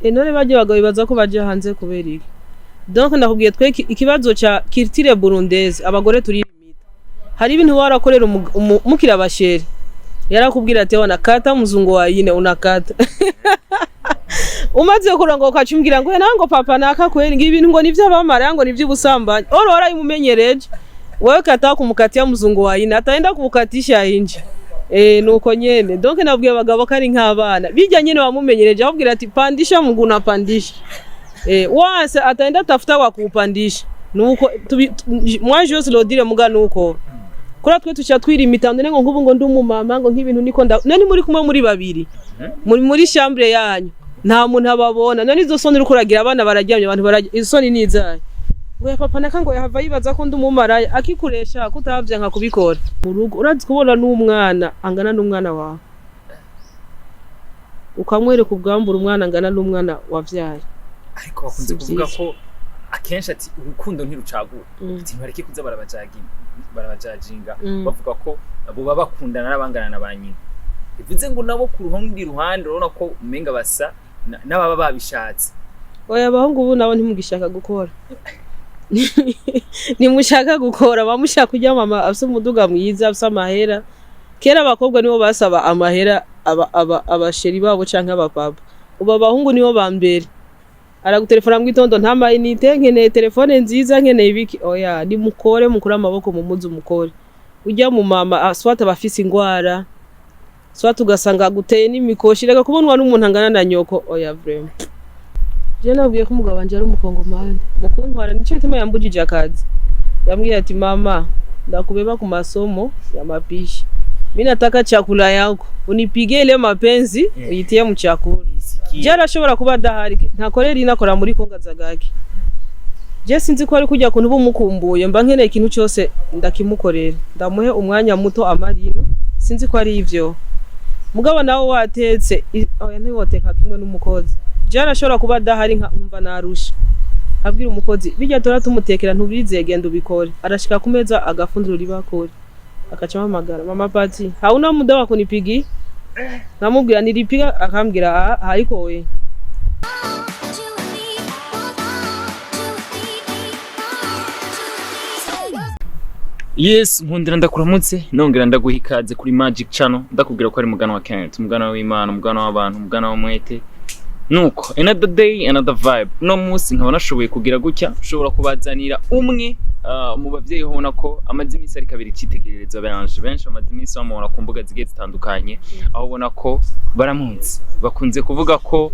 None barya bagabo bibaza ko baje hanze kubera iki? Donc ndakubwiye, twe ikibazo ca culture burundaise, abagore turirimita. Hari ibintu warakorera mukiri aba chéri, yarakubwira ati: "Wana kata mzungu wa ine." Unakata, umaze kurongo ukacumbwira ngo nawe ngo papa naka kweri ngo ibintu ngo nivyo abamara, ngo nivyo ubusambanyi. Oro warayimumenyereje wewe, kata kumukatia mzungu wa ine, ataenda kubukatisha inje. Nuko nyene. Donc nabwiye abagabo ko ari nk'abana, bijya nyene wamumenyereje, akubwira ati: "Pandisha mguu," unapandisha. Wase ataenda tafuta wa kuupandisha. Nuko moi j'ose le dire, muga nuko kuri twe tuca twirimita none ngo nkubu ngo ndi umumama, ngo nk'ibintu niko nda none muri kumwe, muri babiri, muri chambre yanyu, nta muntu ababona. None izo soni uriko uragira, abana bararyamye, abantu bararya, izo soni ni izahe? Ngo ya papa naka ngo yahava yibaza ko ndi umumaraya, akikuresha kutavya nka kubikora mu rugo. Urazi kubona n'umwana angana n'umwana wawe, ukamwereka ubwambura umwana angana n'umwana wavyaye. Ariko bakunze Si kuvuga vyiza. ko akenshi ati urukundo ntirucagura, ati ntibareke kuza barabajajinga, bavuga ko boba bakundana n'abangana na ba nyina, bivuze ngo nabo ku rundi ruhande urabona ko umenga basa n'ababa babishatse. Oya, abahungu ubu nabo ntimugishaka gukora, ntimushaka gukora, bamushaka kurya mama afise umuduga mwiza, afise amahera. Kera abakobwa nibo basaba amahera aba chéri babo canke abapapa. Ubu abahungu nibo ba mbere, aragutelefona mu gitondo: "Nta ma unité, nkeneye telefone nziza, nkeneye ibiki." Oya, nimukore, mukure amaboko mu muzi, umukore ujya mu mama. Soit aba afise ingwara, soit ugasanga aguteye n'imikoshi. Reka kubonwa n'umuntu angana na nyoko, oya vraiment. Je nabwiye ko umugabo wanje ari umukongomani, mu kuntwara nico gituma yambujije akazi. Yambwiye ati: "Mama, ndakubeba ku masomo ya mapishi, mi nataka chakula yako unipige ile mapenzi uitie mchakula." Je arashobora kuba adahari, ntakorera ino, akora muri Kongo azagake. Je sinzi ko ari kujya kuntu uba umukumbuye, mba nkeneye ikintu cyose ndakimukorera, ndamuhe umwanya muto amarino. Sinzi ko ari ivyo, mugabo nawe watetse oya, ntiwoteka kimwe n'umukozi. Je arashobora kuba adahari, nkumva narusha, abwira umukozi: "Bijya tora tumutekera, ntubizeye, genda ubikore." Arashika ku meza agafundura ibakuri, akaca ampamagara: "Mama Pati, hauna muda wa kunipigi?" Namubwira nilipiga, akambwira: "Ah, haiko we." Two, three, one, two, three, one, two, three. Yes, nkundira ndakuramutse, nongera ndaguha ikaze kuri Magic Channel. Ndakubwira ko ari mugana wa Kenneth, umugana w'Imana, umugana w'abantu, umugana w'umwete. Nuko another day, another vibe. Uno munsi nkaba nashoboye kugira gutya, ushobora kubazanira umwe mu bavyeyi ubona ko amaze iminsi ariko abiri icitegererezo. Benshi benshi bamaze iminsi bamubona ku mbuga zigiye zitandukanye, aho ubona ko baramunzi, bakunze kuvuga ko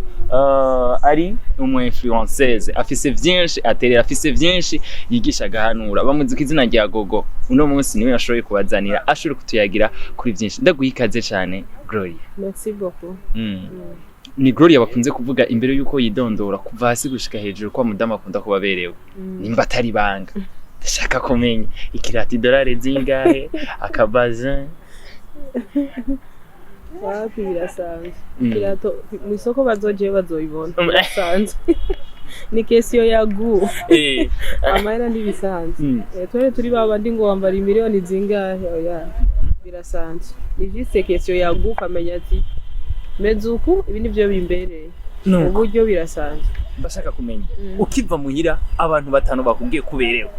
ari umu influenceuse, afise vyinshi aterera, afise vyinshi yigisha, agahanura. Bamuzi ku izina rya Gogo. Uno munsi niwe nashoboye kubazanira, ashobora kutuyagira kuri vyinshi. Ndaguha ikaze cane, Gloria. Merci beaucoup. Ni Gloria bakunze kuvuga imbere yuko yidondora kuva hasi gushika hejuru ko mudamu akunda kuba aberewe. Nimba atari ibanga, ndashaka kumenya ikirati idolari zingahe, akabazin? Wapi, birasanzwe. Kirato mu isoko bazojeyo bazoyibona, birasanzwe, ni question ya goût. Amahera ntibisanzwe. Twari turi babandi ngo wambara imiliyoni zingahe, oya, birasanzwe, ni juste question ya goût, ukamenya ati meze uku, ibi nivyo bimbereye. Nuko uburyo birasanzwe. Ndashaka kumenya, ukiva muhira abantu batanu bakubwiye kuberewe,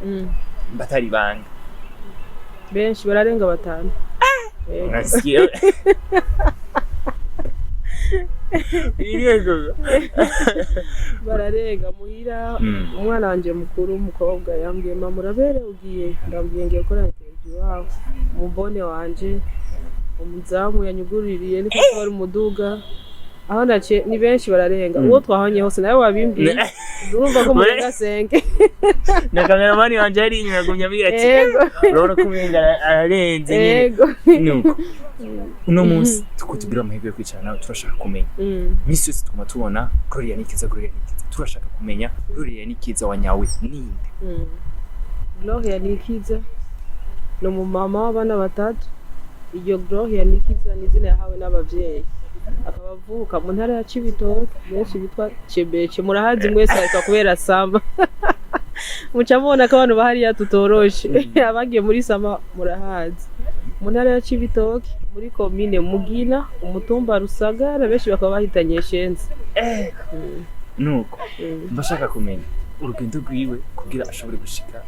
mbatari ibanga? Benshi, bararenga batanu. Yego. Unasikia? Yego. Bararenga muhira. Umwana wanje mukuru w'umukobwa yambwiye: "Mama, urabere, ugiye?" Ndambwiye: "Ngiye gukora interview iwawe." Umubone wanje, umuzamu yanyuguririye niko twari umuduga aho naciye, ni benshi, bararenga. Uwo twahanye hose nawe wabimbwiye, urumva ko mu gasenge. Na kameramani wanje ari inyuma agumya ambwira ati: "Urabona ko umenga ararenze nyine." Nuko uno munsi tuko tugira amahirwe yo kwicara nawe, turashaka kumenya, misi yose tuguma tubona Gloria Nikiza, Gloria Nikiza, turashaka kumenya Gloria Nikiza wa nyawe ninde? Gloria Nikiza ni umumama w'abana batatu. Iryo Gloria Nikiza ni izina yahawe n'abavyeyi, akaba avuka mu ntara ya Cibitoke, benshi bitwa Cebece, murahazi mwese, ariko kubera sama muca mubona ko abantu bahariya tutoroshe. Abagiye muri sama murahazi, mu ntara ya Cibitoke, muri komine Mugina, umutumba Rusagara, benshi bakaba bahitanye Shenzi. Nuko ndashaka kumenya urugendo rwiwe kugira ashobore gushika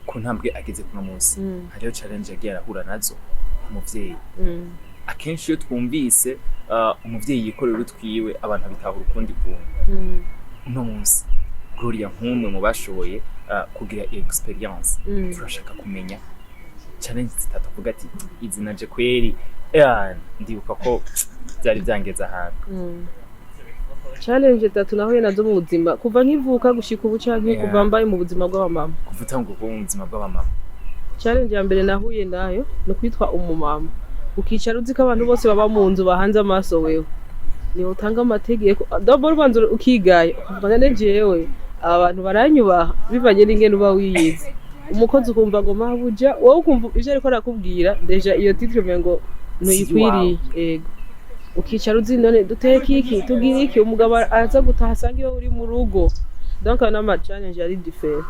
ku ntambwe ageze kuno munsi. Hariho challenge yagiye arahura nazo nk'umuvyeyi. Akenshi iyo twumvise umuvyeyi yikorera utwiwe, abantu babitahura ukundi kuntu. Uno munsi Gloria, nk'umwe mu bashoboye kugira experience, turashaka kumenya challenge zitatu avuga ati: "Izi naje kweri, ndibuka ko byari byangeze ahantu." Challenge tatu nahuye nazo mu buzima kuva nkivuka gushika ubu canke kuva mbaye mu buzima bw'abamama? Kuva utanguye kuba mu buzima bw'abamama. Challenge ya mbere nahuye nayo ni ukwitwa umumama, ukicara uzi ko abantu bose baba mu nzu bahanze amaso wewe, niwe utanga amategeko. D'abord ubanza ukigaya, ukavuga: "None jewe aba bantu baranyubaha?" Bivanye n'ingene uba wiyizi. Umukozi ukumva ngo mabuja, wowe ukumva ivyo ariko arakubwira, déjà iyo titre umengo ntuyikwiriye. Ego, ukicara uzi: none duteke iki, tugira iki? Umugabo aza gutaha asanga iyo uri mu rugo. Donc ayo n'ama challenge ari différent.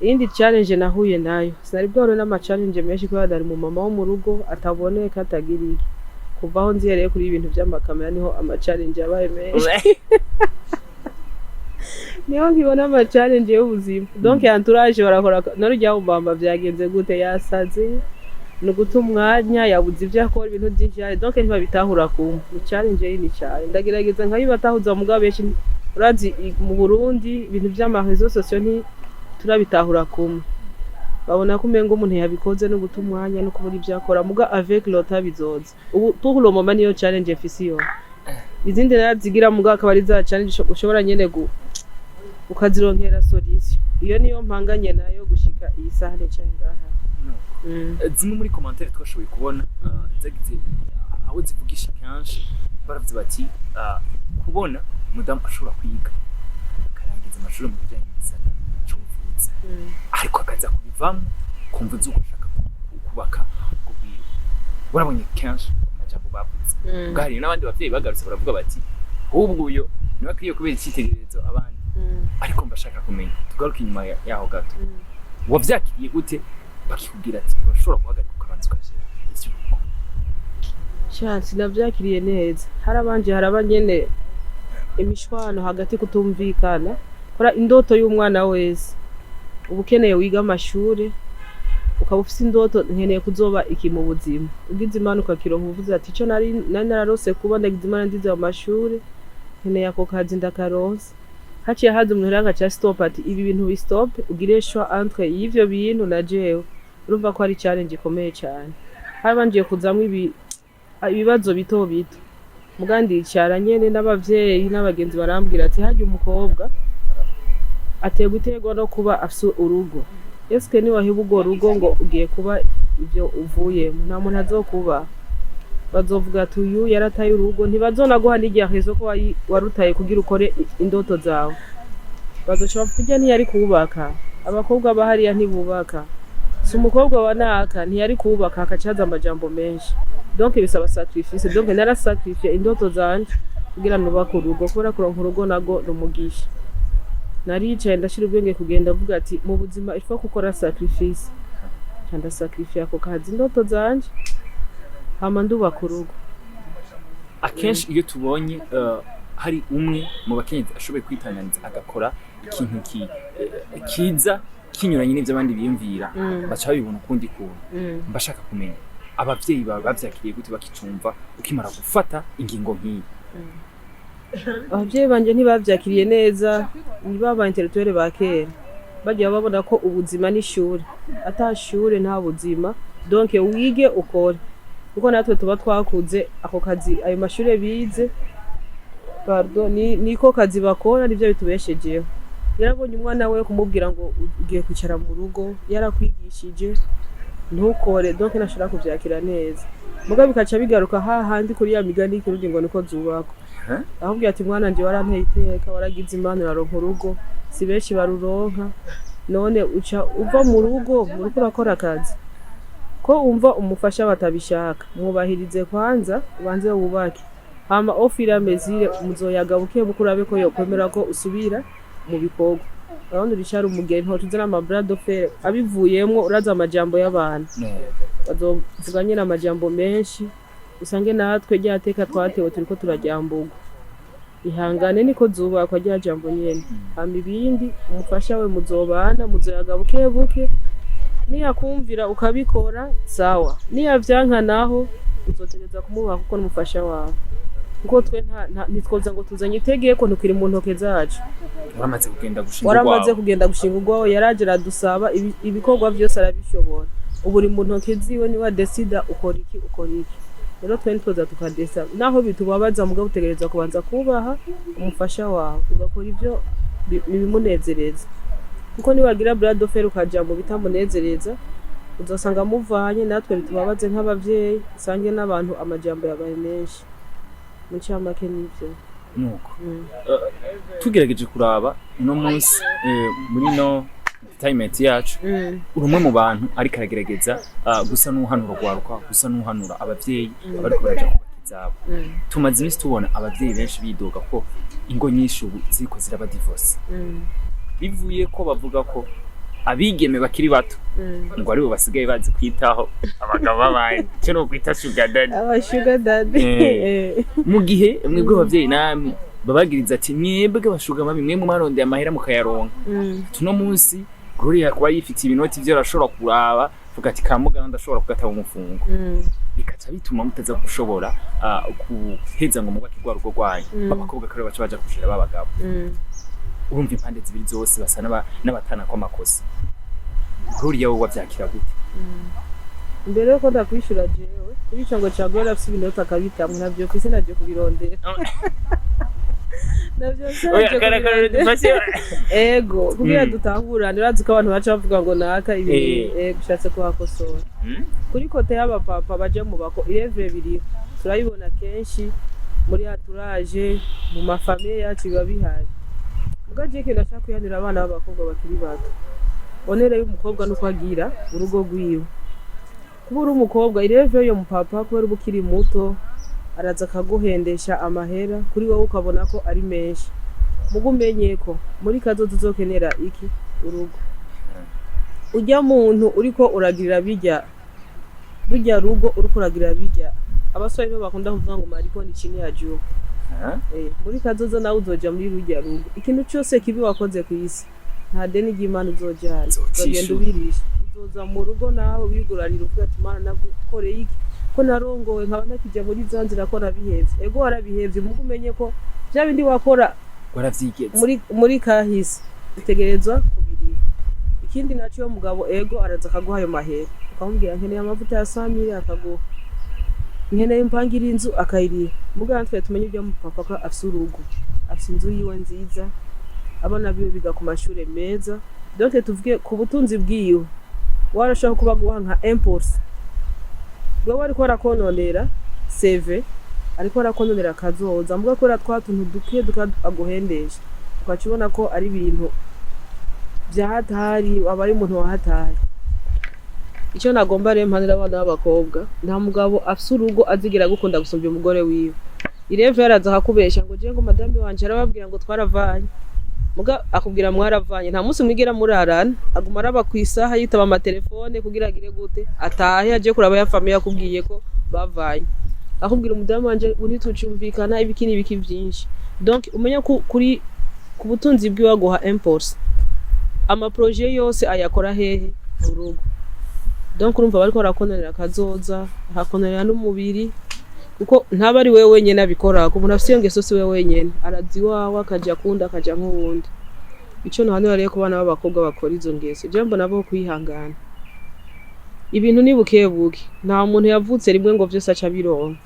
Iyindi challenge nahuye nayo, sinari bwahure n'ama challenge menshi kubera nari mu mama wo mu rugo ataboneka, atagira iki. Kuva aho nziyereye kuri ibintu vy'amakamera niho ama challenge yabaye menshi, niho nkibona ama challenge y'ubuzima. Donc entourage barakora: none urya mumama vyagenze gute? Yasaze? Ni uguta umwanya? Yabuze ivyo akora? Ibintu vyinshi yani, donc ntibabitahura kumwe. Ni challenge yini cyane, ndagerageza nkabibatahuza, mugabo benshi urazi mu Burundi ibintu vy'ama réseaux sociaux ntiturabitahura kumwe. Babona ko umenga umuntu yabikoze no guta umwanya no kubura ivyo akora. Muga avec le temps bizoza. Ubu pour le moment niyo challenge mfise. Iyo izindi narazigira, muga akaba ari za challenge ushobora nyene ukazironkera solution. Iyo niyo mpanganye nayo gushika iyi saha nicaye ngaha. Zimwe muri commentaire twashoboye kubona, zagize aho zivugisha kenshi, baravuze bati kubona umudamu ashobora kwiga akarangiza amashuri mu bijyanye n'igisata c'ubuvuzi, ariko akaza kubivamo kumva uzi uko ashaka kubaka ubwo bwiwe. Warabonye kenshi amajambo bavuze. Ubwo hari n'abandi bavyeyi bagarutse baravuga bati: "Ahubwo uyo niwe akwiye kubera icyitegererezo abandi." Ariko mbashaka kumenya, tugaruke inyuma yaho gato, wavyakiriye gute bakikubwira ati urashobora guhagarika ukabanza ukashyira ivy'urugo? Sha, sinavyakiriye neza. Harabanje haraba nyene imishwano hagati, kutumvikana. Kora indoto y'umwana wese, uba ukeneye wiga amashure, ukaba ufise indoto: nkeneye kuzoba iki mu buzima. Ugize Imana ukakironka, uvuze ati: ico nari nararose kuba, ndagize Imana ndize mu mashure, nkeneye ako kazi, ndakaronse. Haciye haza umuntu rero agaca stop, ati: "Ibi bintu bistop, ugire choix entre y'ivyo bintu na jewe." Urumva ko ari challenge ikomeye cyane. Habanjiye kuzamwo ibibazo bito bito, muga ndicara nyene n'abavyeyi n'abagenzi, barambwira ati: "Harya umukobwa aterwa iterwa no kuba afise urugo. Eske niwaheba urwo rugo ngo ugiye kuba ivyo uvuyemo, nta muntu azokuba, bazovuga ati uyu yarataye urugo, ntibazonaguha n'igihe ko warutaye kugira ukore indoto zawe. Bazoca bavuga urya ntiyari kubaka, abakobwa bahariya ntibubaka, si umukobwa wa naka, ntiyari kubaka." Hakaca haza amajambo menshi. Donc bisaba sacrifice. Donc narasacrifiye indoto zanje kugira nubake urugo, kubera kuronka urugo nago ni umugisha. Naricaye ndashira ubwenge kugenda, avuga ati mu buzima il faut gukora sacrifice. Nca ndasacrifiye ako kazi, indoto zanje, hama ndubaka urugo. Akenshi iyo tubonye hari umwe mu bakenyezi ashoboye kwitanganiza agakora ikintu kiza kinyuranye n'ivyo abandi biyumvira, baca babibona ukundi kuntu. Mbashaka kumenya abavyeyi bawe bavyakiriye gute bakicumva ukimara gufata ingingo nk'iyi? Abavyeyi banje ntibavyakiriye neza. Ni ba intellectuel ba kera, bagiye babona ko ubuzima n'ishure, ata shure nta buzima. Donc wige, ukore, kuko natwe tuba twakuze ako kazi, ayo mashure bize, pardon, niko kazi bakora, nivyo bitubeshejeho. Yarabonye umwana we kumubwira ngo ugiye kwicara mu rugo yarakwigishije ntukore, donc ntashobora kuvyakira neza. Mugabo bikaca bigaruka hahandi kuri ya migani y'ikirundi ngo niko zubakwa. Ahubwo ati: "Mwana nje waranteye iteka, waragize Imana uraronka urugo, si benshi baruronka. None uca uva mu rugo uriko urakora akazi ko umva umufasha batabishaka. Mwubahirize kwanza, ubanze wubake, hama au fur et à mesure muzoyaga buke buke, urabe ko yokwemera ko usubira mu bikorwa." Urabona uricara umugeni, ntocuze n'ama bras de fer abivuyemwo. Uraza amajambo y'abantu bazovuga nyene amajambo menshi, usange natwe rya teka twatewe turiko turaryamburwa. Ihangane, niko zubakwa rya jambo nyene. Hama ibindi, umufasha we muzobana, muzoyaga buke buke. Niyakumvira ukabikora, sawa. Niyavyanka naho uzotegereza kumubaha kuko n'umufasha wawe. Kuko twe ntitwoza ngo tuzanye itegeko, ntukiri mu ntoke zacu. Waramaze kugenda gushinga Waramaze urwawe. kugenda gushinga urwawe, yaraje aradusaba, ibikorwa byose arabishobora. Ubu uri mu ntoke ziwe, niwe adesida ukora iki, ukora iki. Rero twe ntitwoza tukadesa naho bitubabaza, mugabo utegereza kubanza kubaha umufasha wawe, ugakora ibyo bimunezereza, kuko niwagira bras de fer ukaja mu bitamunezereza, uzosanga muvanye, natwe bitubabaze nk'abavyeyi, usange n'abantu amajambo yabaye menshi. Mu ncamake nivyo. Nuko tugerageje kuraba uno munsi, muri no entertainment yacu, uri umwe mu bantu ariko aragerageza gusa n'uhanura urwaruka, gusa n'uhanura abavyeyi abariko baraja kubaka izabo. Tumaze iminsi tubona abavyeyi benshi bidoga ko ingo nyinshi ubu ziriko ziraba divorce, bivuye ko bavuga ko abigeme bakiri bato ngo aribo basigaye bazi kwitaho abagabo b'abandi, icyo ni ukwita sugar daddy. Aba sugar daddy. Mu gihe mwebwe abavyeyi namwe babagiriza ati: "Mwebwe ba sugar mummy, mwe mwarondeye amahera mukayaronka." Tuno munsi Gloria kuba yifitiye ibinoti vyo, arashobora kuraba vuga ati: "Kamugana ndashobora kugataba umufungo." Bikaca bituma mutaza gushobora guheza ngo mubake rwa rugo rwanyu. Abakobwa kare baca baja kujira b'abagabo. Urumva impande zibiri zose basa n'abatana kw'amakosa. Gloria, wowe wavyakira gute? Mbere yuko ndakwishura jewe kuri ico ngo ca Gloria afise ibinota akabitamwo, ntavyo mfise, naje kubirondera, navyo mfise, naje kubirondera. Ego, kugira dutahurane, urazi ko abantu baca bavuga ngo naka ibi. Ego, ushatse kuhakosora. Kuri côté y'abapapa baja mu bako, irevure biriho, turabibona kenshi muri entourage, mu ma familles yacu biba bihari. Muga je ikintu ndashaka kwihanira abana b'abakobwa bakiri bato, bonere y'umukobwa nuko agira urugo rwiwe. Kuba uri umukobwa, irevure yo mupapa, kubera uba ukiri muto, araza akaguhendesha amahera, kuri wowe ukabona ko ari menshi. Muga umenye ko muri kazoza uzokenera iki? Urugo. Ujya muntu uriko uragirira bijya rujya rugo, uriko uragirira bijya, abasore nibo bakunda kuvuga ngo malipo ni chini ya jua. Muri kazoza nawe uzoja muri rujya rugo, ikintu cyose kibi wakoze ku isi, nta deni ry'Imana uzojana. Uzocishura. Uzogenda ubirisha, uzoza mu rugo nawe wigurarira, uvuga ati: "Mana, nagukoreye iki ko narongowe nkaba ntakijya muri za nzira, ko nabihevye?" Ego, warabihevye, muga umenye ko vya bindi wakora Waravyigeze. muri kahise utegerezwa kubiriha. Ikindi naco, iyo mugabo ego araza akaguha ayo mahera, ukamubwira nkeneye amavuta ya 100,000, akaguha, nkeneye impangira inzu, akayiriha. Mugabo natwe tumenye ibyo mupapa ko afise urugo, afise inzu yiwe nziza, abana biwe biga ku mashure meza, donc tuvuge ku butunzi bwiwe warashobora kuba guha nka impulse. Wewe ariko arakononera seve, ariko arakononera kazoza. Mbuga kubera twa tuntu duke duke aguhendesha, ukaca ubona ko ari ibintu vya hatari, aba ari umuntu wa hatari. Icyo nagomba rero mpanira abana b'abakobwa, nta mugabo afise urugo azigera gukunda gusumbya umugore wiwe. Ireve yaraza akakubesha ngo je ngo madame wanje arababwira ngo twaravanye, muga akubwira mwaravanye, nta munsi mwigera murarana. Aguma araba ku isaha, yitaba amatelefone kugira agire gute? Atahe aje kuraba ya famille akubwiye ko bavanye. Akubwira umudamu wanje ubu ntitucumvikana, ibiki n'ibiki vyinshi. Donc umenye ko kuri ku butunzi bwiwe aguha impulse, ama projets yose ayakora hehe? Mu rugo. Donc urumva bariko barakononera akazoza, akakononera n'umubiri, kuko ntaba ari wewe wenyene abikora. Ku muntu afise iyo ngeso si we wenyene, araza iwawe akaja kundi, akaja nk'uwundi. Ico nohanura rero ku bana b'abakobwa bakora izo ngeso, je mbona bo kwihangana. Ibintu ni buke buke, nta muntu yavutse rimwe ngo vyose aca abironka.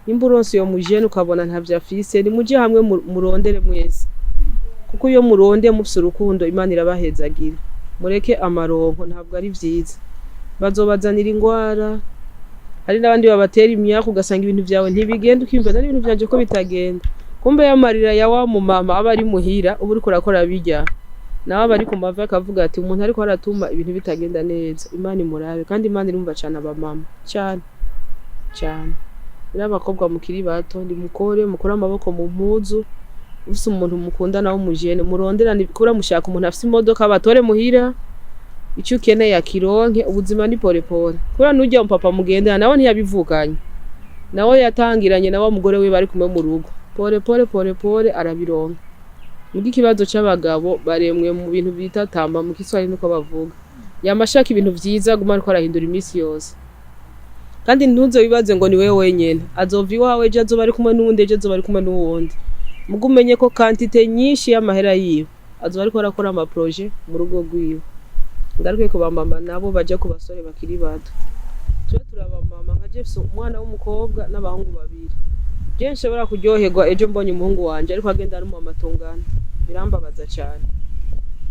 Nimba uronse iyo mujene ukabona ntavyo afise, nimuje hamwe murondere mwese, kuko iyo muronde mufise urukundo, Imana irabahezagira. Mureke amaronko, ntabwo ari vyiza, bazobazanira ingwara. Hari n'abandi babatera imyaku, ugasanga ibintu vyawe ntibigenda, ukiyumva nari ibintu vyanje ko bitagenda, kumbe y'amarira ya wa mumama aba ari muhira uba uriko urakora bijya, nawe aba ari ku mavi akavuga ati: "Umuntu ariko aratuma ibintu bitagenda neza, Imana imurabe." Kandi Imana irumva cane abamama, cane cane. Rero abakobwa mukiri bato, nimukore, mukore amaboko mu mpuzu. Ufise umuntu mukundana w'umujene, muronderane, kubera mushaka umuntu afise imodoka, batore muhira, icyo ukeneye akironke. Ubuzima ni pole pole, kubera n'urya mupapa mugendana nawe ntiyabivuganye, nawe yatangiranye na wa mugore we bari kumwe mu rugo. Pole pole pole pole arabironka. Muga ikibazo c'abagabo, baremwe mu bintu bita tamaa mu Kiswahili, niko bavuga. Yama ashaka ibintu vyiza, aguma ariko arahindura imisi yose. Kandi ntuze wibaze ngo ni wewe wenyene azova iwawe, ejo azoba ari kumwe n'uwundi, ejo azoba ari kumwe n'uwundi. Muga umenye ko quantité nyinshi y'amahera yiwe azoba ariko arakora ama projets mu rugo rwiwe. Ngaruke ku bamama nabo baja ku basore bakiri bato. Tube turabamama, nka Jefferson, umwana w'umukobwa n'abahungu babiri. Je nshobora kuryoherwa ejo mbonye umuhungu wanje ariko agenda ari mu amatungana, birambabaza cyane.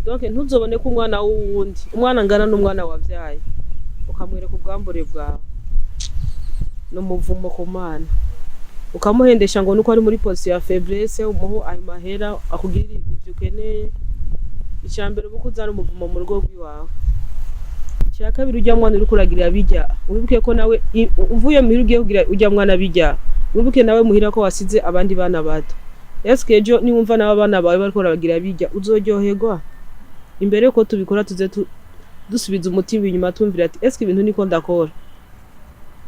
Donc ntuzobone ko umwana w'uwundi, umwana angana n'umwana wavyaye, ukamwereka ubwambure bwawe n'umuvumo ku Mana, ukamuhendesha ngo nuko ari muri position ya faiblesse, umuho ayo mahera akugirira ivyo ukeneye. Icya mbere, uba uzana umuvumo mu rugo rw'iwawe. Icya kabiri, ujya mwana uriko uragirira bijya, wibuke ko nawe uvuye muhira ugiye kugira ujya mwana bijya, wibuke nawe muhira ko wasize abandi bana bato. Eske ejo niwumva nawe abana bawe bariko barabagira bijya, uzoryoherwa? Imbere yuko tubikora, tuze dusubiza umutima inyuma, tumvira ati: "Eske ibintu niko ndakora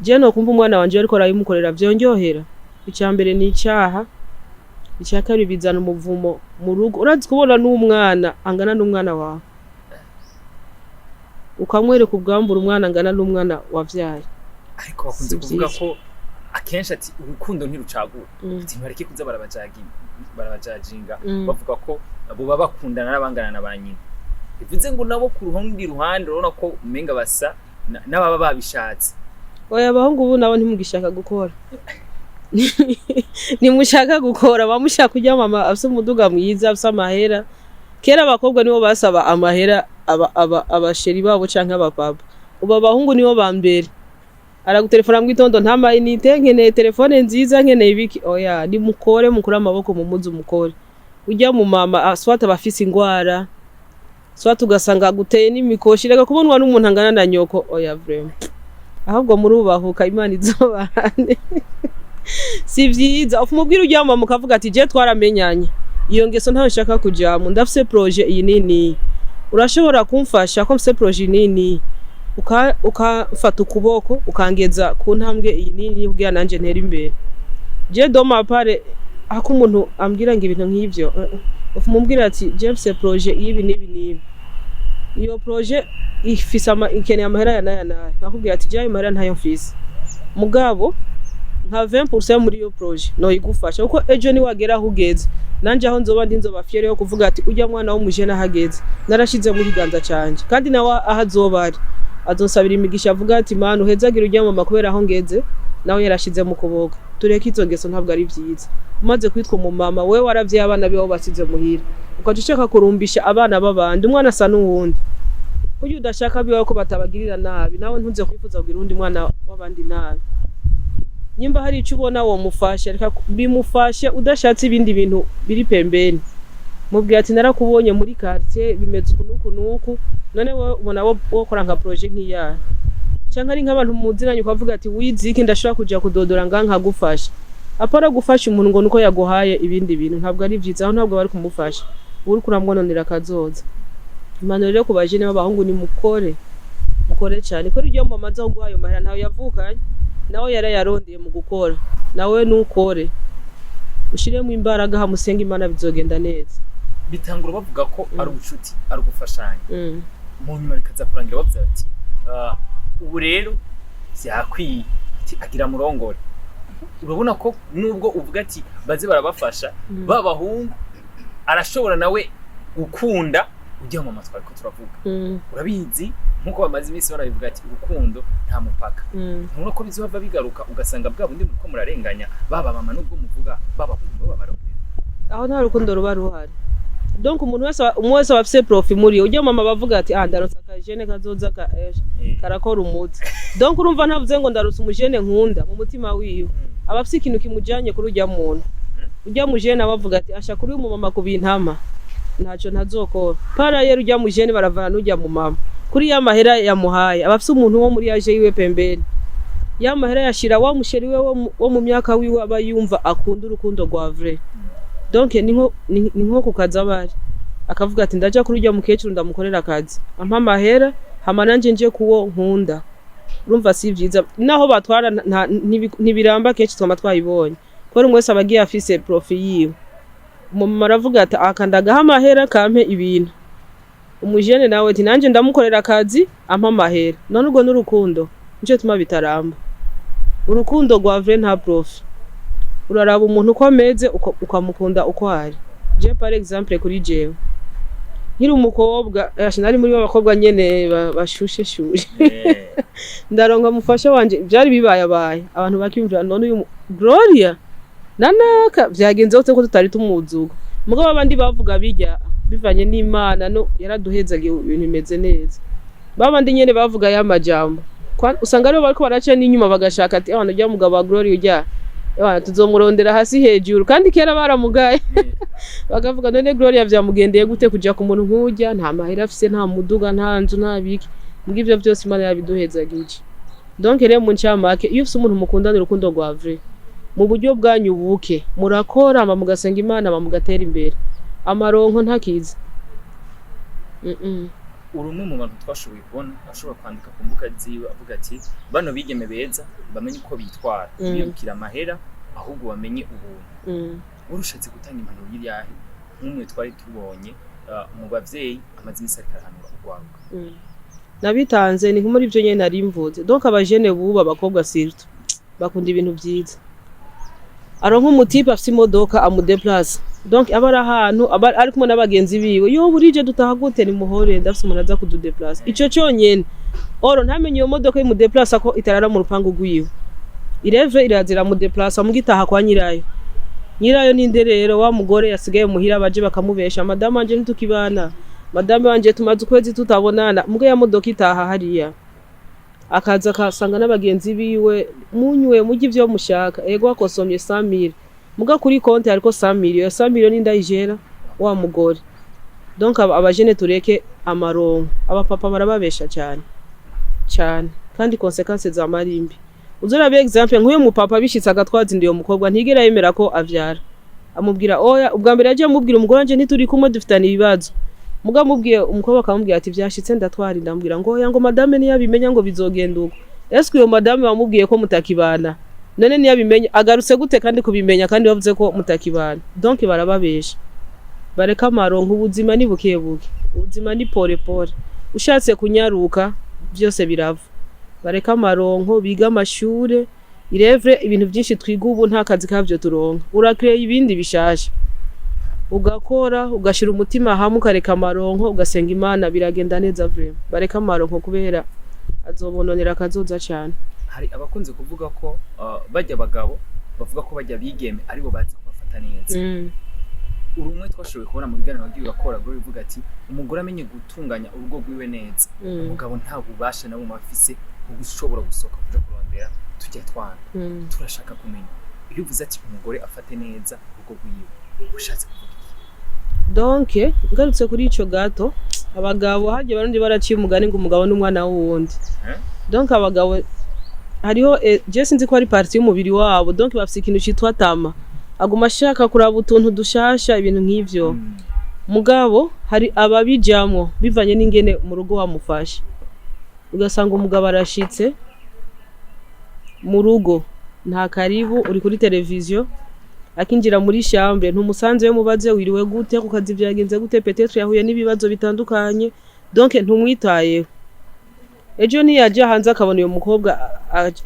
je no kumva umwana wanje ariko arabimukorera vyonryohera?" Icya mbere ni icyaha, icya kabiri bizana umuvumo mu rugo. Urazi kubona n'umwana angana n'umwana wawe, ukamwereka ubwambure umwana angana n'umwana wavyaye. Ariko bakunze Si kuvuga vyiza. ko akenshi ati urukundo ntirucagura, ati ntibareke kuza barabajajinga bavuga ko boba bakundana n'abangana na ba nyina. Bivuze ngo nabo ku rundi ruhande urabona ko umenga basa n'ababa babishatse. Oya, abahungu ubu nabo ntimugishaka gukora, ntimushaka gukora, bamushaka kurya mama afise umuduga mwiza, afise amahera. Kera abakobwa nibo basaba amahera aba chéri babo canke abapapa. Ubu abahungu nibo ba mbere. Aragutelefona mu gitondo: "Nta ma unités, nkeneye telefone nziza, nkeneye ibiki." Oya, nimukore, mukure amaboko mu muzi, umukore. Ujya mu mama soit aba afise ingwara, soit ugasanga aguteye n'imikoshi. Reka kubonwa n'umuntu angana na nyoko, oya vraiment, ahubwo murubahuka, Imana izobahane. Si vyiza. Umubwira ujya mama, ukavuga ati: "Je twaramenyanye, iyo ngeso ntayo nshaka kujamo, ndafise projet iyi nini, urashobora kumfasha ko mfise projet nini, ukamfata ukuboko ukangeza ku ntambwe iyi nini kugira nanje ntere imbere." Je de ma part, ako umuntu ambwira ngo ibintu nk'ivyo, umubwira ati: "Je mfise projet y'ibi n'ibi n'ibi, iyo projet ifise ikeneye amahera ya naya naya." Nkakubwira ati: "Je ayo mahera ntayo mfise, mugabo nka 20% muri iyo projet noyigufasha, kuko ejo niwagera aho ugeze, nanje aho nzoba ndi nzoba fière yo kuvuga ati ujya mwana w'umujene ahageze narashize mu kiganza canje." Kandi nawe aho azoba ari azonsabira imigisha, avuga ati: "Mana, uhezagire ujya mama kubera aho ngeze nawe yarashize mu kuboko." Tureke izo ngeso, ntabwo ari vyiza. Umaze kwitwa umumama, wewe waravye abana biwe basize muhira, ukaca ushaka kurumbisha abana b'abandi. Umwana asa n'uwundi. Kurya udashaka biwe ko batabagirira nabi, nawe ntuze kwifuza kugira uwundi mwana w'abandi nabi. Nyimba hari icyo ubona womufasha, reka bimufashe udashatse ibindi bintu biri pembeni. Mubwira ati: "Narakubonye muri quartier, bimeze uku n'uku n'uku, none wowe ubona wokora nka projet nk'iyahe?" Canke ari nk'abantu muziranye, ukavuga ati: "Wize iki? Ndashobora kuja kudodora ngaha nkagufasha." Apara gufasha umuntu ngo nuko yaguhaye ibindi bintu, ntabwo ari vyiza. Aho ntabwo bari kumufasha, uba uriko uramwononera akazoza. Impanuro rero ku bajene b'abahungu ni mukore, mukore cyane. Kora. Iryo mama aza kuguha ayo mahera, ntawe yavukanye nawe, yarayarondeye mu gukora. Nawe nukore, ushiremo imbaraga, hamusenga Imana, bizogenda neza. Bitangura bavuga ko ari ubucuti, ari ugufashanya, mu nyuma bikaza kurangira bavuze bati: "Ah, ubu rero vyakwiye," ati agira murongore. Urabona ko nubwo uvuga ati baze barabafasha, ba bahungu arashobora nawe gukunda ujya mu matwi, ariko turavuga, urabizi, nkuko bamaze iminsi banabivuga ati urukundo nta mupaka. Ntubona ko bizohava bigaruka, ugasanga bwa bundi muriko murarenganya baba mama, nubwo muvuga baba bahungu babarongera? Aho nta rukundo ruba ruhari. Donc umuntu wese umwe wese aba afise profit muri ujya mama, bavuga ati: "Ah, ndaronse akajene kazoza ka karakora umuti." Donc urumva, ntavuze ngo ndaronse umujene nkunda mu mutima wiwe, aba afise ikintu kimujanye kuri ujya muntu. Ujya mujene aba avuga ati: "Asha kuri uyu mumama kubintama ntacyo ntazokora." Parayeri ujya mujene baravana n'ujya mu mama kuri ya mahera yamuhaye, aba afise umuntu wo muri yaje yiwe pembeni, ya mahera yashira wa mu chéri we wo mu myaka wiwe, aba yumva akunda urukundo rwa vrai. Donc ni nko ku kazi, aba ari akavuga ati: "Ndaja kuri ujya mukecuru ndamukorera akazi ampa amahera, hama nanje nje kuwo nkunda." Urumva si vyiza. Naho batwara ntibiramba, kenshi twama twayibonye. Kubera umwe wese aba agiye afise profit yiwe. Umumama aravuga ati: "Aka ndagaha amahera kampe ibintu." Umujene nawe ati: "Nanje ndamukorera akazi ampa amahera." None urwo n'urukundo? Nico gituma bitaramba. Urukundo rwa vrai nta profit. Uraraba umuntu uko ameze, ukamukunda uko ari. Je, par exemple, kuri jewe nkiri umukobwa, nari muri b'abakobwa nyene bashushe shushe. Ndaronka mufasha wanje, byari bibaye abaye abantu bakiyumvira: "None uyu Gloria nanaka vyagenze gute ko tutari tumuzi?" Uko mugabo abandi bavuga bijya bivanye n'Imana, no yaraduhezagiye, ibintu bimeze neza. Babandi nyene bavuga ya majambo, usanga aribo bariko baraca n'inyuma bagashaka ati: "Abantu ujya mugabo wa Gloria ujya, abantu tuzomurondera hasi hejuru." Kandi kera baramugaye, bakavuga: "None Gloria vyamugendeye gute kuja ku muntu nk'urya? Nta mahera afise, nta muduga, nta nzu, nta biki." Mbwo ivyo vyose Imana yabiduhezagije. Donc rero, mu ncamake, iyo ufise umuntu mukundana urukundo rwa vrai, mu buryo bwanyu buke murakora, hama mugasenga Imana, hama mugatera imbere. Amaronko ntakiza. Uri umwe mu bantu twashoboye kubona ashobora kwandika ku mbuga ziwe avuga ati: "Bano bigeme beza bamenye uko bitwara, ntibirukire amahera, ahubwo bamenye ubuntu." Wari ushatse gutanga impanuro y'iryahe, nk'umwe twari tubonye mu bavyeyi amaze iminsi ariko arahanura urwaruka? Nabitanze ni nko muri ivyo nyene nari mvuze. Donc abajene bubu, abakobwa surtout, bakunda ibintu vyiza. Aronka umutipe afise imodoka amudeplace, donc aba ari ahantu, aba ari kumwe n'abagenzi biwe: "Yo, burije dutaha gute?" "Nimuhore, ndafise umuntu aza kududeplace." Ico conyene oro ntamenye iyo modoka imudeplace ko itarara mu rupangu rwiwe. Ireve iraza iramudeplace, mugitaha kwa nyirayo. Nyirayo ninde rero? Wa mugore yasigaye muhira, baje bakamubesha: "Madamu wanje ntitukibana, madamu wanje tumaze ukwezi tutabonana." Muga ya modoka itaha hariya, akaza akasanga n'abagenzi biwe: "Munywe, murye ivyo mushaka." Ego, akosomye 100,000, muga kuri konti hariko 100,000. Iyo 100,000 n'indayijera wa mugore. Donc abajene tureke amaronko. Abapapa barababesha cyane cyane, kandi conséquences za marimbi. Uzurabe exemple nk'uyu mupapa bishitse agatwaza inda, iyo mukobwa ntigera yemera ko avyara. Amubwira oya. Ubwa mbere yagiye amubwira: "Umugore wanje ntituri kumwe, dufitanye ibibazo." Muga amubwiye, umukobwa akamubwira ati: "Vyashitse ndatwara inda." Amubwira ngo: "Oya," ngo "madame niyabimenya ngo bizogenda uko." Eske uyo madame wamubwiye ko mutakibana, none niyabimenya agarutse gute kandi kubimenya, kandi bavuze ko mutakibana? Donc barababesha. Bareka amaronko. Ubuzima ni buke buke, ubuzima ni pole pole. Ushatse kunyaruka byose birava. Bareka amaronko, biga amashure irevre. Ibintu byinshi twiga ubu nta kazi kavyo turonka. Urakreye ibindi bishasha, ugakora, ugashira umutima hamwe, ukareka amaronko, ugasenga Imana, biragenda neza vraiment. Bareka amaronko kubera azobononera akazoza cyane. Hari abakunze kuvuga ko bajya abagabo bavuga ko bajya bigeme aribo bazi kubafata neza. Uri umwe twashoboye kubona mu biganiro wagiye urakora, bwo bivuga ati: "Umugore amenye gutunganya urugo rwiwe neza, umugabo nta bubasha na bumwe afise bwo gushobora gusohoka kuja kurondera tujya twana." Turashaka kumenya, iyo uvuze ati umugore afate neza urugo rwiwe, ushatse kuvuga iki? Donc ngarutse kuri ico gato, abagabo hagiye barundi baraciye umugani ngo umugabo n'umwana w'uwundi. Eh? Donc abagabo hariho je sinzi ko ari partie y'umubiri wabo, donc bafise ikintu citwa tama, aguma ashaka kuraba utuntu dushasha, ibintu nk'ivyo. Mugabo hari ababijamwo bivanye n'ingene mu rugo wamufashe. Ugasanga umugabo arashitse mu rugo, nta karibu, uri kuri televiziyo. Akinjira muri chambre ntumusanze yo mubaze: "Wiriwe gute? Ku kazi vyagenze gute?" Peut-être yahuye n'ibibazo bitandukanye, donc ntumwitayeho. Ejo niyaja hanze akabona uyo mukobwa,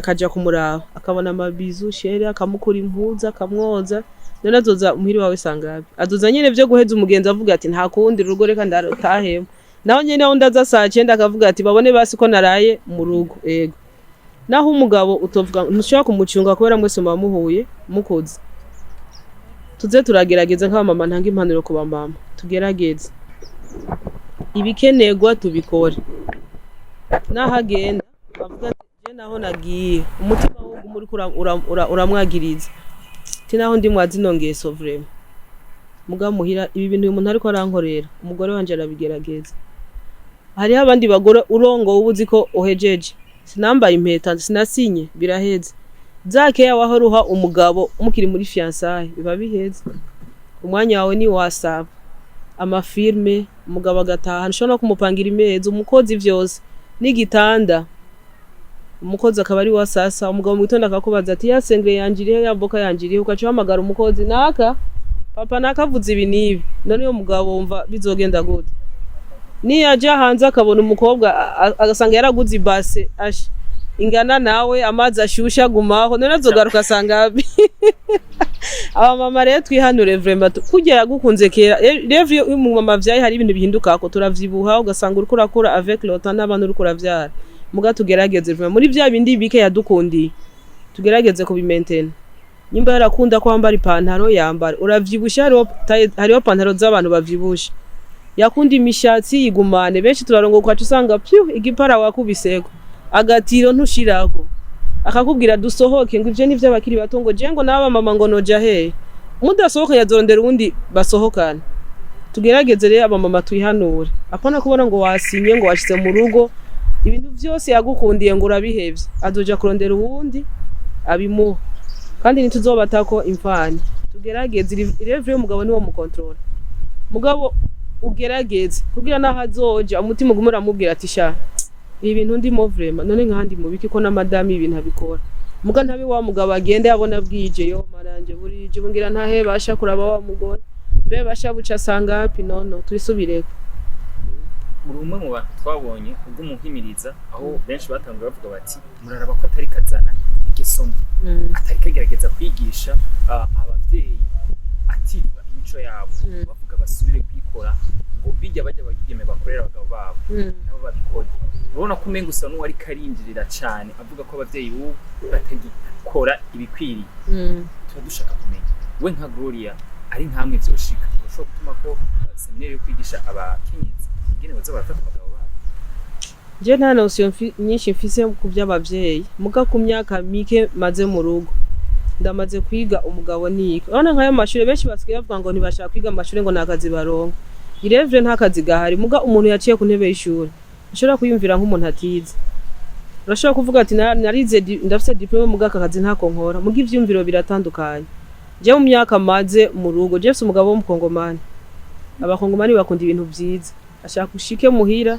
akaja kumuraba, akabona amabizu chéri, akamukura impuzu, akamwoza, none azoza muhiri wawe sangapi? Azoza nyene vyo guheza umugenzi, avuga ati: "Nta kundi, urugo reka ndarutahemo." Naho nyene wundi aza saa 9 akavuga ati: "Babone basi ko naraye mu rugo." Ego, naho umugabo utovuga, ntushobora kumucunga kubera mwese muba muhuye mukuze. Tuze turagerageza nk'abamama, ntanga impanuro ku bamama: tugerageze ibikenerwa tubikore. Naho agenda avuga ati: "Je naho nagiye," umutima wo uguma uriko uramwagiriza ti: "Naho ndi mwa zino ngeso vraiment, muga muhira ibi bintu uyu muntu ariko arankorera, umugore wanje arabigerageza." Hariho abandi bagore urongowe uba uzi ko uhejeje: "Sinambaye impeta, sinasinye, biraheze." Za keya wahora uha umugabo mukiri muri fiançailles biba biheze. Umwanya wawe ni wasaba amafilme, umugabo agataha ntushobora no kumupangira imeza, umukozi, vyose n'igitanda. Umukozi akaba ari wasasa. Umugabo mu gitondo akakubaza ati: "Ya sengre yanje irihe? Ya boka yanje irihe?" Ugaca uhamagara umukozi naka, papa nakavuze ibi n'ibi. None uyo mugabo wumva bizogenda gute niyaja hanze akabona umukobwa agasanga yaraguze ibase ashi ingana nawe, amazi ashushe agumaho? None azogaruka asanga abi? Abamama rero twihanure vraiment. Kurya yagukunze kera, rero iyo umumama avyaye hari ibintu bihindukako, turavyibuha, ugasanga uriko urakura avec le temps n'abana uriko uravyara. Muga tugerageze vraiment muri vya bindi bike yadukundiye, tugerageze kubimaintaina. Nyimba yarakunda ko wambara ipantaro, yambara. Uravyibushe, hariho pantaro z'abantu bavyibushe. Yakunda imishatsi, yigumane. Benshi turarongoka ukaca usanga pyu igipara wakubiseko agatiro ntushirako. Akakubwira dusohoke, ngo ivyo nivyo abakiri bato, ngo je ngo n'aba mama ngo noja hehe. Mudasohoka yazorondera uwundi basohokana. Tugerageze rero abamama twihanure, apana kubona ngo wasinye, ngo washize mu rugo, ibintu vyose yagukundiye ngo urabihevye. Azoja kurondera uwundi abimuha, kandi ntituzobatako imfani. Tugerageze irevure y'umugabo niwo mukontorora. Mugabo ugerageze kugira naho azoja umutima ugume uramubwira ati: "Sha, ibi bintu ndimo vraiment, none nkandi mubiki ko na madame ibintu abikora?" Muga ntabe wa mugabo agende abona bwije: "Yo maranje, burije, bungira ntahe basha kuraba wa mugore, mbe basha buca sangapi?" Nono twisubireko. Uri umwe mu bantu twabonye ubw'umuhimiriza, aho benshi batanguye bavuga bati: "Muraraba ko atari kazana ingeso mbi, atari kagerageza kwigisha abavyeyi atiba imico yabo." Bavuga basubire kuyikora, ngo bijya bajya abigeme bakorera abagabo babo nabo babikora. Urabona ko umenga usa n'uwari karinjirira cane avuga ko abavyeyi b'ubu batagikora ibikwiriye. Tuba dushaka kumenya, we nka Gloria, ari nkamwe vyoshika ushobora gutuma ko séminaire yo kwigisha abakenyezi ingene baza barafata abagabo babo? Je nta notion nyinshi mfise ku vy'abavyeyi, muga ku myaka mike maze mu rugo ndamaze kwiga umugabo niki. Urabona nk'ayo mashure, benshi basigaye bavuga ngo ntibashaka kwiga amashure, ngo nta kazi baronka. Irevre nta kazi gahari, muga umuntu yaciye ku ntebe y'ishuri ashobora kwiyumvira nk'umuntu atize. Urashobora kuvuga ati: "Narize, ndafise diplôme, muga aka kazi ntako nkora." Muga ivyiyumviro biratandukanye. Je mu myaka maze mu rugo, je mfise umugabo w'umukongomani. Abakongomani bakunda ibintu vyiza. Ashaka ushike muhira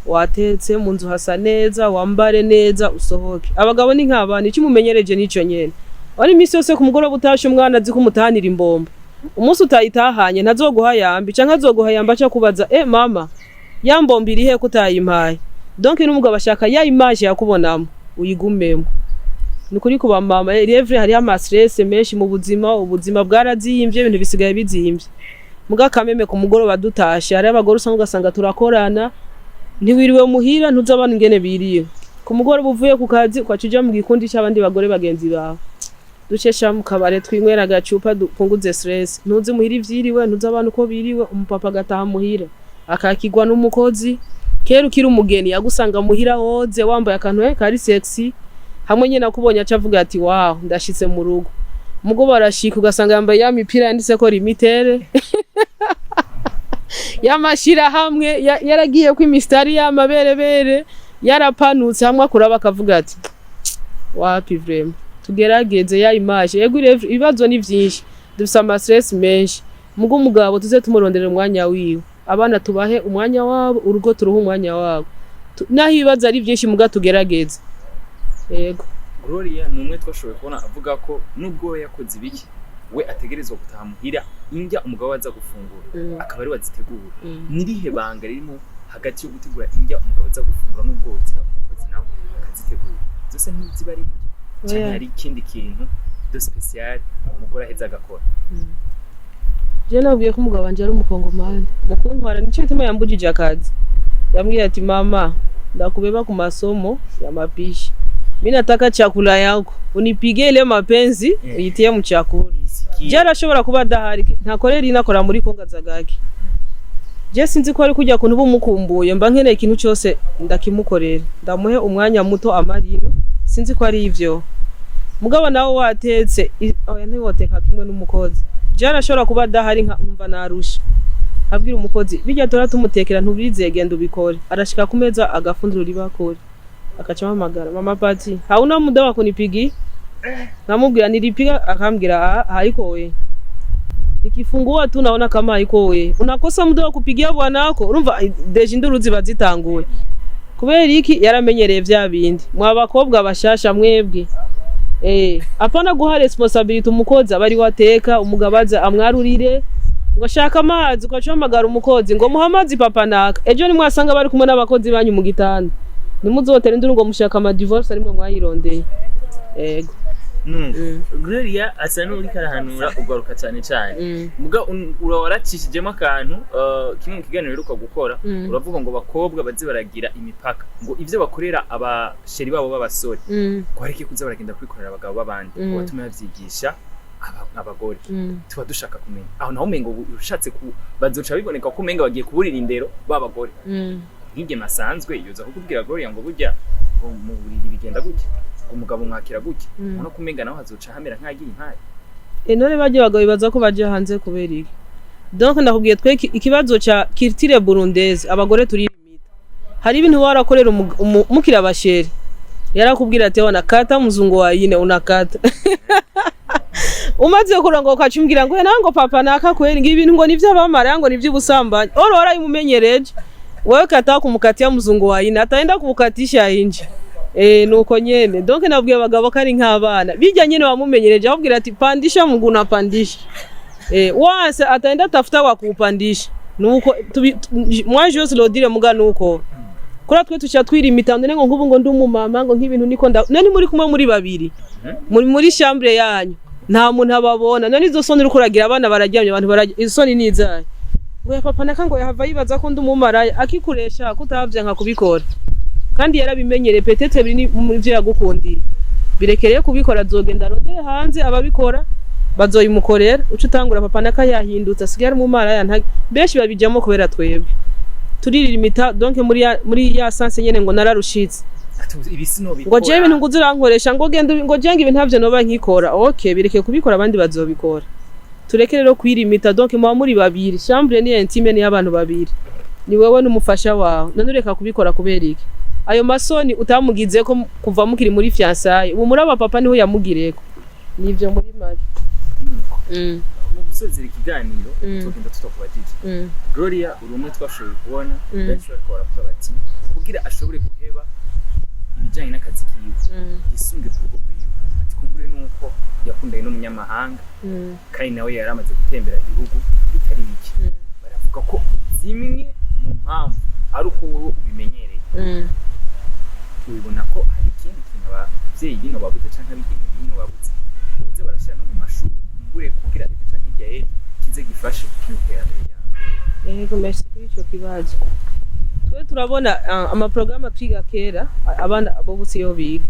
watetse, mu nzu hasa neza, wambare neza, usohoke. Abagabo ni nk'abana, icyo umumenyereje nico nyene. Wari imisi yose ku mugoroba utashe, umwana azi ko umutahanira imbombo. Umunsi utayitahanye ntazoguha yambi, canke azoguha yambi aca kubaza: "Mama, ya mbombo irihe ko utayimpaye?" Donc n'umugabo ashaka ya image yakubonamo uyigumemo. Ni ukuri kuba mama revre hariho ama stress menshi mu buzima. Ubuzima bwarazimvye, ibintu bisigaye bizimvye. Muga kameme ku mugoroba dutashe, hariho abagore usanga ugasanga turakorana, ntiwiriwe muhira, ntuzi abana ingene biriwe. Ku mugoroba uvuye ku kazi ukaca uja mu gikundi c'abandi bagore bagenzi bawe: "Ducesha mu kabare, twinywera agacupa, dupunguze stress." Ntuzi muhira ivyiriwe, ntuzi abana uko biriwe. Umupapa agataha muhira akakirwa n'umukozi. Kera ukiri umugeni yagusanga muhira woze, wambaye akantu kari sexy, hamwe nyene akubonye aca avuga ati: "Wow, ndashitse mu rugo." Mugo barashika ugasanga yambaye ya mipira yanditseko limitere y'amashirahamwe, yaragiye ko imisitari y'amaberebere yarapanutse, hamwe akuraba akavuga ati: "Wapi." Vraiment tugerageze ya image. Yego, ibibazo ni vyinshi, dufise ama stress menshi, mugo umugabo tuze tumurondera umwanya wiwe, abana tubahe umwanya wabo, urugo turuhe umwanya wabo. Naho ibibazo ari vyinshi, muga tugerageze, yego. Gloria ni umwe twashoboye kubona avuga ko nubwo we yakoze ibiki, we ategerezwa gutaha muhira indya umugabo we aza gufungura akaba ari we azitegura. Nirihe banga ririmo hagati yo gutegura indya umugabo aza gufungura n'ubwo woziha umukozi nawe akazitegura, zose ntiziba ari indya cyane? Oya. Hari ikindi kintu de spécial umugore aheza agakora? Je nabwiye ko umugabo wanje ari umukongomani. Mu kuntwara, nico gituma yambujije akazi. Yambwiye ati: "Mama, ndakubeba ku masomo ya mapishi, mi nataka chakula yako unipige ile mapenzi uitie mchakula." Je arashobora kuba adahari, ntakorera ino, akora muri Kongo azagake. Je sinzi ko ari kujya kuntu uba umukumbuye, mba nkeneye ikintu cyose ndakimukorera, ndamuhe umwanya muto amarino. Sinzi ko ari ivyo. Mugabo nawe watetse oya, ntiwoteka kimwe n'umukozi. Je arashobora kuba adahari, nkumva narusha, abwira umukozi: "Bijya tora tumutekera, ntubizeye, genda ubikore." Arashika ku meza agafundura ibakuri, akaca ampamagara: "Mama Pati, hauna muda wa kunipigia?" Namubwira nilipiga, akambwira: "Ah, haiko we, nikifungua tu naona kama haiko we, unakosa muda wa kupigia bwanako." Urumva déjà induru ziba zitanguye. Kubera iki? Yaramenyereye vya bindi. Mwa bakobwa bashasha mwebwe, apana guha responsabilité umukozi aba ari wateka, umugabo aza amwarurire ngo ashaka amazi, ugaca uhamagara umukozi ngo muhe amazi papa naka. Ejo nimwasanga bari kumwe n'abakozi banyu mu gitanda, ntimuzotere induru ngo mushaka ama divorce, arimwe mwayirondeye. Ego. Gloria asa n'uriko arahanura ugaruka cyane cyane. Muga ura waracishijemo akantu kimwe mu kiganiro uheruka gukora. Uravuga ngo abakobwa baze baragira imipaka, ngo ivyo bakorera aba chéri babo b'abasore, ngo hareke kuza baragenda kwikorera abagabo b'abandi, ngo batume bavyigisha abagore. Tuba dushaka kumenya aho naho umengo ushatse ku bazoca biboneka ko umenga bagiye kuburira indero b'abagore. Nk'igeme asanzwe yoza kukubwira Gloria ngo burya ngo mu buriri bigenda gutya, ngo umugabo mwakira gutya, ubona ko umenga naho hazoca hamera nk'agiye impari. None barya abagabo bibaza ko baje hanze kubera iki? Donc ndakubwiye, twe ikibazo ca culture burundaise, abagore turirimita. Hari ibintu warakorera mukiri aba chéri, yarakubwira ati: "Wana kata mzungu wa ine." Unakata, umaze kurongoka ukacumbwira ngo nawe ngo papa naka kweri ngo ibintu ngo nivyo abamara, ngo nivyo ubusambanyi. Oro warayimumenyereje wewe, kata kumukatia mzungu wa ine, ataenda kubukatisha inje. Nuko nyene. Donc nabwiye abagabo ko ari nk'abana, bijya nyene wamumenyereje, akubwira ati: "Pandisha mguu," unapandisha. Wanse ataenda tafuta wa kuupandisha. Nuko moi j'ose le dire, muga nuko kuri twe tuca twirimita none ngo nkubu ngo ndi umumama, ngo nk'ibintu niko nda none muri kumwe muri babiri muri chambre yanyu, nta muntu ababona. None izo soni uriko uragira, abana bararyamye, abantu bararya, izo soni ni izahe? Ngo ya papa naka ngo yahava yibaza ko ndi umumaraya, akikuresha kutavyanka kubikora kandi yarabimenyereye, peut-être biri mu byo yagukundiye. Birekereye kubikora, azogenda arondere hanze ababikora bazoyimukorera. Uca utangura papa naka yahindutse, asigaye ari umumaraya. Benshi babijyamo kubera twebwe turirimita. Donc muri ya sens nyene ngo nararushitse. Ibi sinobikora. Ngo jewe ibintu ngo uzurankoresha, ngo genda ngo jenga ibintu ntavyo noba nkikora. Okay, bireke kubikora, abandi bazobikora. Tureke rero kwirimita. Donc muba muri babiri, chambre ni intime, ni y'abantu babiri, ni wewe n'umufasha wawe. None ureka kubikora kubera iki? Ayo masoni utamugize ko kuva mukiri muri fiançailles, ubu muri abapapa niho yamugireko. Nivyo muri make. Mu gusozera ikiganiro, tugenda tutakubajije. Gloria, uri umwe twashoboye kubona, benshi bariko baravuga bati kugira ashobore guheba ibijyanye n'akazi kiwe, yisunge ku rugo rwiwe, ati kumbure nuko yakundanye n'umunyamahanga, kandi nawe yari amaze gutembera ibihugu bitari bike. Baravuga ko zimwe mu mpamvu ari uko wowe ubimenyereye. Ubibona ko hari ikindi kintu abavyeyi bino babuze canke abigeme bino babuze, babuze barashira no mu mashuri, kumbure kugira ejo canke hirya y'ejo kize gifashe mu iterambere ryabo? Yego, merci kuri ico kibazo. Twe turabona amaprograma twiga kera, abana bo busi iyo biga.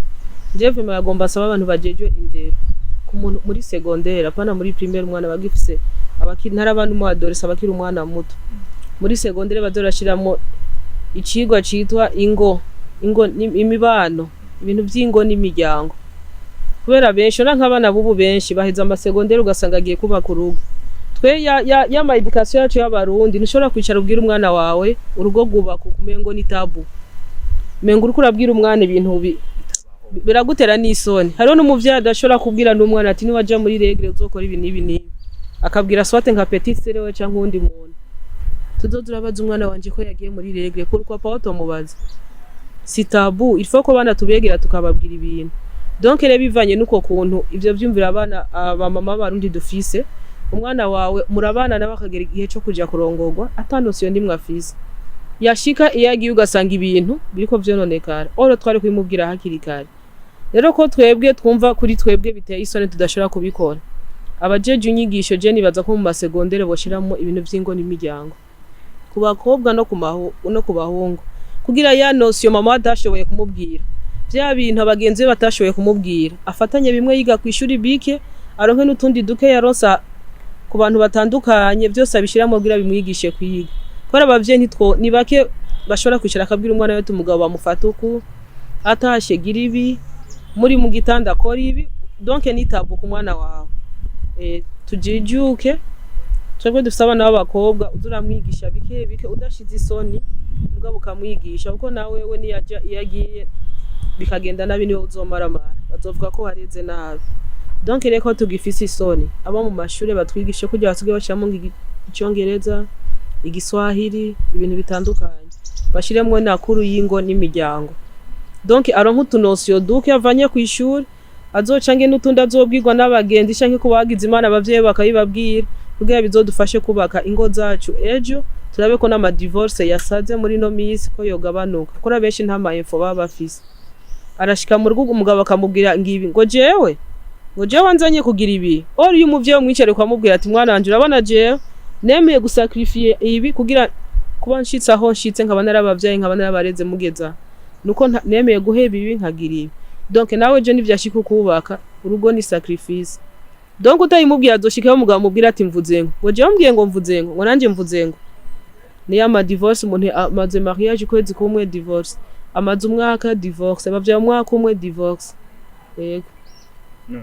Jewe vraiment yagomba asaba abantu bajejwe indero, ku muntu muri secondaire, apana muri primaire, umwana bagifise abakiri ntarabana, umu adolescent, abakiri umwana muto, muri secondaire bazorashiramwo icigwa citwa ingo imibano, ibintu vy'ingo n'imiryango, kubera benshi ora nk'abana b'ubu benshi baheza ama secondaire ugasanga agiye kubaka urugo. Twe ya ma éducation yacu y'Abarundi, ntushobora kwicara ubwira umwana wawe urugo rwubaka, ukumengo ni tabou, umengo uriko urabwira umwana ibintu biragutera n'isoni. Hariho n'umuvyeyi adashobora kubwira n'umwana ati: "Niwaja muri règles uzokora ibi n'ibi n'ibi." Akabwira soit nka petite sœur we canke uwundi muntu. Tuzoza urabaza umwana wanje ko yagiye muri règles, pourquoi pas utomubaza? Si tabou. Il faut ko abana tubegera tukababwira ibintu. Donc rero bivanye n'uko kuntu ivyo vyumvira abana, abamama b'Abarundi dufise, umwana wawe murabana nawe akagera igihe co kuja kurongorwa ata notion ndimwe afise. Yashika iyo agiye ugasanga ibintu biriko vyononekara, oro twari kubimubwira hakiri kare. Rero ko twebwe twumva kuri twebwe biteye isoni, tudashobora kubikora, abajeje inyigisho, je nibaza ko mu ma secondaire boshiramwo ibintu vy'ingo n'imiryango ku bakobwa no ku bahungu, kugira ya notion mama atashoboye kumubwira, vya bintu abagenzi be batashoboye kumubwira, afatanye bimwe yiga kw'ishuri bike, aronke n'utundi duke yaronsa ku bantu batandukanye, vyose abishiramo kugira bimwigishe kwiga. Kubera abavyeyi ntitwo ni bake bashobora kwicara akabwira umwana we ati: "Umugabo bamufata uku, atashe gira ibi, muri mu gitanda akora ibi." Donc ni tabou ku mwana wawe. Tujijuke twebwe dufise abana b'abakobwa, uza uramwigisha bike bike udashize isoni, mugabo ukamwigisha, kuko nawe we niyaja iyo agiye bikagenda nabi, niwe uzomaramara, bazovuga ko wareze nabi. Donc rero ko tugifise isoni, abo mu mashure batwigishe kugira basigaye bashiramwo icongereza, igiswahili, ibintu bitandukanye. Bashiremwo nakuru y'ingo n'imiryango. Donc aronka utu notions duke avanye kw'ishuri, azocange n'utundi azobwirwa n'abagenzi canke ku bagize Imana abavyeyi bakabibabwira, kugira bizodufashe kubaka ingo zacu ejo. Turabe ko n'ama divorce yasaze muri no misi ko yogabanuka, kuko abenshi nta ma info baba bafise. Arashika mu rugo, umugabo akamubwira ngibi, ngo jewe nzanye kugira ibi. Or iyo umuvyeyi umwicare ukamubwira ati: "Mwana wanje, urabona jewe nemeye gusacrifier ibi kugira kuba nshitse aho nshitse, nkaba narabavyaye, nkaba narabareze, mugeza nuko nemeye guheba ibi nkagira ibi." Donc nawe je nivyashika ukubaka urugo ni sacrifice. Donc utayimubwiye, azoshikayo umugabo amubwira ati: "Mvuze ngo jewe mbwiye ngo mvuze ngo nanje mvuze ngo." Niyo ama divorce, umuntu amaze mariage ukwezi kumwe, divorce, amaze umwaka, divorce, bavyaye umwaka umwe, divorce. Yego. No.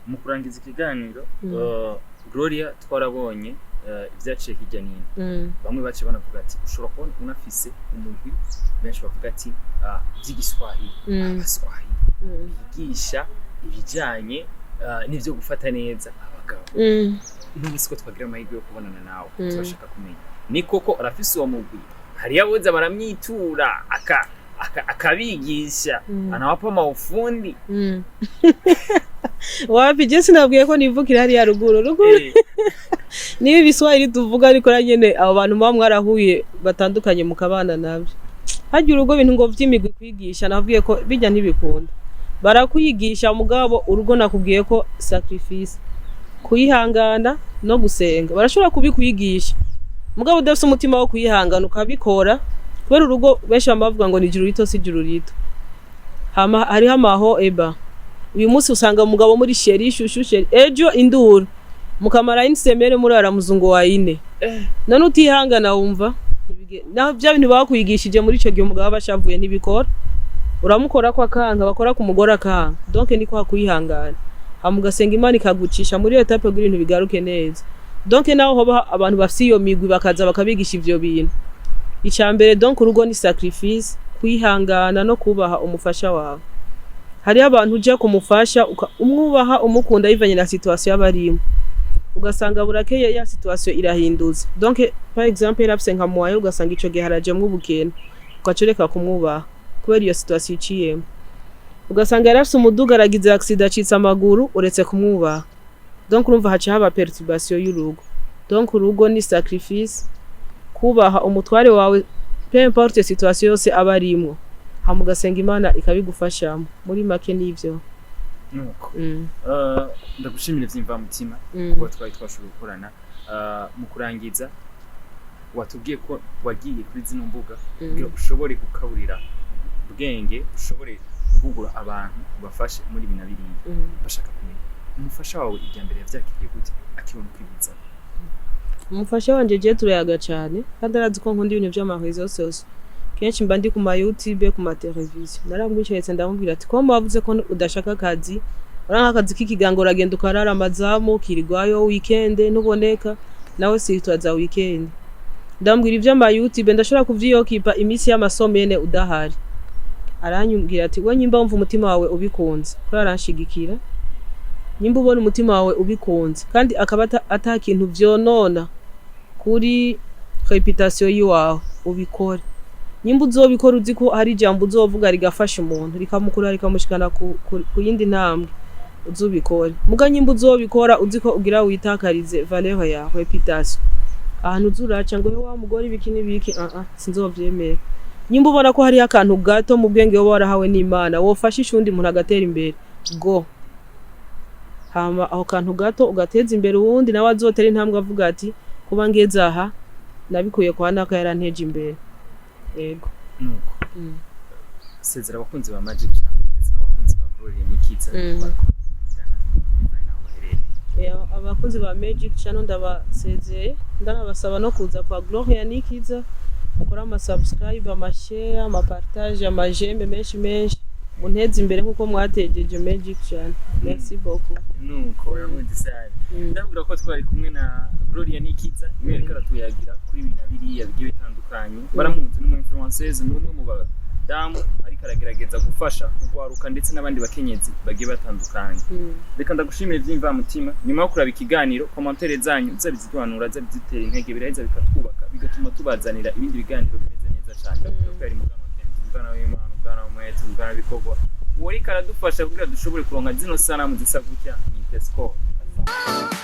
Mu kurangiza ikiganiro, Gloria, twarabonye ibyaciye hirya n'ino. Bamwe baciye banavuga ati ushobora kubona unafise umugwi, benshi bavuga ati by'igiswahili, abaswahili bigisha ibijyanye n'ibyo gufata neza abagabo. N'ubu siko twagira amahirwe yo kubonana nawe, turashaka kumenya ni koko arafise uwo mugwi, hariyo aboza baramwitura akabigisha, anawapa maufundi? Wapi, je sinabwiye ko nivukira hariya ruguru ruguru. Niba ibiswahili tuvuga, ariko na nyene abo bantu muba mwarahuye batandukanye mukabana nabyo harya urugo, bintu ngo vy'imigwi kwigisha, nabwiye ko bijya ntibikunda. Barakwigisha, mugabo urugo nakubwiye ko sacrifice, kuyihangana no gusenga. Barashobora kubikwigisha, mugabo udafise umutima wo kuyihangana ukabikora, kubera urugo benshi bama bavuga ngo ni ijuru rito, si ijuru rito. Hama hariho amaho eba uyu munsi usanga umugabo muri chéri, chouchou, chéri, ejo induru, mukamara une semaine murara muzungu wa ine. None utihangana, wumva naho bya bintu bakwigishije muri ico gihe, umugabo aba ashavuye, ntibikora. Uramukora ko akanga, bakora ku mugore akanga. Donc ni kwa kwihangana, hama ugasenga Imana ikagucisha muri iyo étape kugira ibintu bigaruke neza. Donc naho hoba abantu bafise iyo migwi bakaza bakabigisha ivyo bintu, ica mbere, donc urugo ni sacrifice, kwihangana no kubaha umufasha wawe. Hariho abantu uja kumufasha umwubaha, umukunda, bivanye na situation aba arimwo, ugasanga burakeye ya situation irahindutse. Donc par exemple yarafise nka moyen, ugasanga ico gihe harajemwo ubukene, ugaca ureka kumwubaha kubera iyo situation iciyemo. Ugasanga yarafise umuduga, aragize accident, acitse amaguru, uretse kumwubaha. Donc urumva haca haba perturbation y'urugo. Donc urugo ni sacrifice, kubaha umutware wawe peu importe situation yose aba arimwo, hama ugasenga Imana ikabigufashamo. Muri make nivyo. Nuko ndagushimira vy'imvamutima kuba twari twashoboye gukorana. Mu kurangiza, watubwiye ko wagiye kuri zino mbuga kugira ushobore gukaburira ubwenge, ushobore guhugura abantu, ubafashe muri ibi na biriya. Bashaka kumenya umufasha wawe irya mbere yavyakiriye gute akibona ukwibiza? Umufasha wanje, je turayaga cane, kandi arazi ko nkunda ibintu vy'ama réseaux sociaux. Kenshi mba ndi ku ma YouTube, ku ma televiziyo. Naramwicaritse, ndamubwira ati: "Ko wavuze ko udashaka akazi, uranka akazi k'ikigango, uragenda ukarara amazamu, ukirirwayo weekend ntuboneka nawe, surtout za weekend." Ndamubwira ivy'ama YouTube ndashobora kuvyiyokipa iminsi y'amasomene udahari. Aranyubwira ati: "We nyimba wumva umutima wawe ubikunze," ko aranshigikira, "nyimba ubona umutima wawe ubikunze kandi akaba ata kintu vyonona kuri réputation yiwawe, ubikore. Nyimba uzobikora uzi ko hari ijambo uzovuga rigafasha umuntu, rikamukura, rikamushikana ku yindi ntambwe, uzubikore. Muga nyimba uzobikora uzi ko ugira witakarize valeur yawe, réputation, ahantu uzuraca ngo: 'Wa mugore ibiki n'ibiki,' ah ah, sinzovyemera. Nyimba ubona ko hariho akantu gato mu bwenge woba warahawe n'Imana wofashisha uwundi muntu agatera imbere, go hama aho kantu gato ugateza imbere uwundi, nawe azotera intambwe avuga ati: 'Kuba ngeze aha nabikuye kwa naka, yaranteje imbere.' Yego." Nuko sezera abakunzi ba Magic Channel ndetse n'abakunzi ba Gloria Nikiza barakurikirana bivanye n'aho baherereye. Abakunzi ba Magic Channel ndabasezeye, ndanabasaba no kuza kwa Gloria Nikiza, mukore ama subscribe, ama share, ama partage, ama j'aime menshi menshi, munteze imbere nkuko mwatejeje Magic Channel. Merci beaucoup. Nuko uramuzi cyane. Ndabwira ko twari kumwe na Gloria Nikiza, niwe yariko aratuyagira kuri ibi na biriya bigiye bitandukanye. Baramuzi, ni umu influenceuse, ni umwe mu badamu ariko aragerageza gufasha kugwaruka ndetse n'abandi bakenyezi bagiye batandukanye. Reka ndagushimire by'imvamutima. Nyuma yo kuraba ikiganiro, commentaires zanyu zaba iziduhanura, zaba izitera intege, biraheza bikatwubaka, bigatuma tubazanira ibindi biganiro bimeze neza. neza cyane. Ndakubwira ko yari mugana wa Kenzo, umugana w'Imana, umugana w'umwete, umugana w'ibikorwa. Uwo ariko aradufasha kugira dushobore kuronka zino sanamu zisa gutya ni Tesco. One,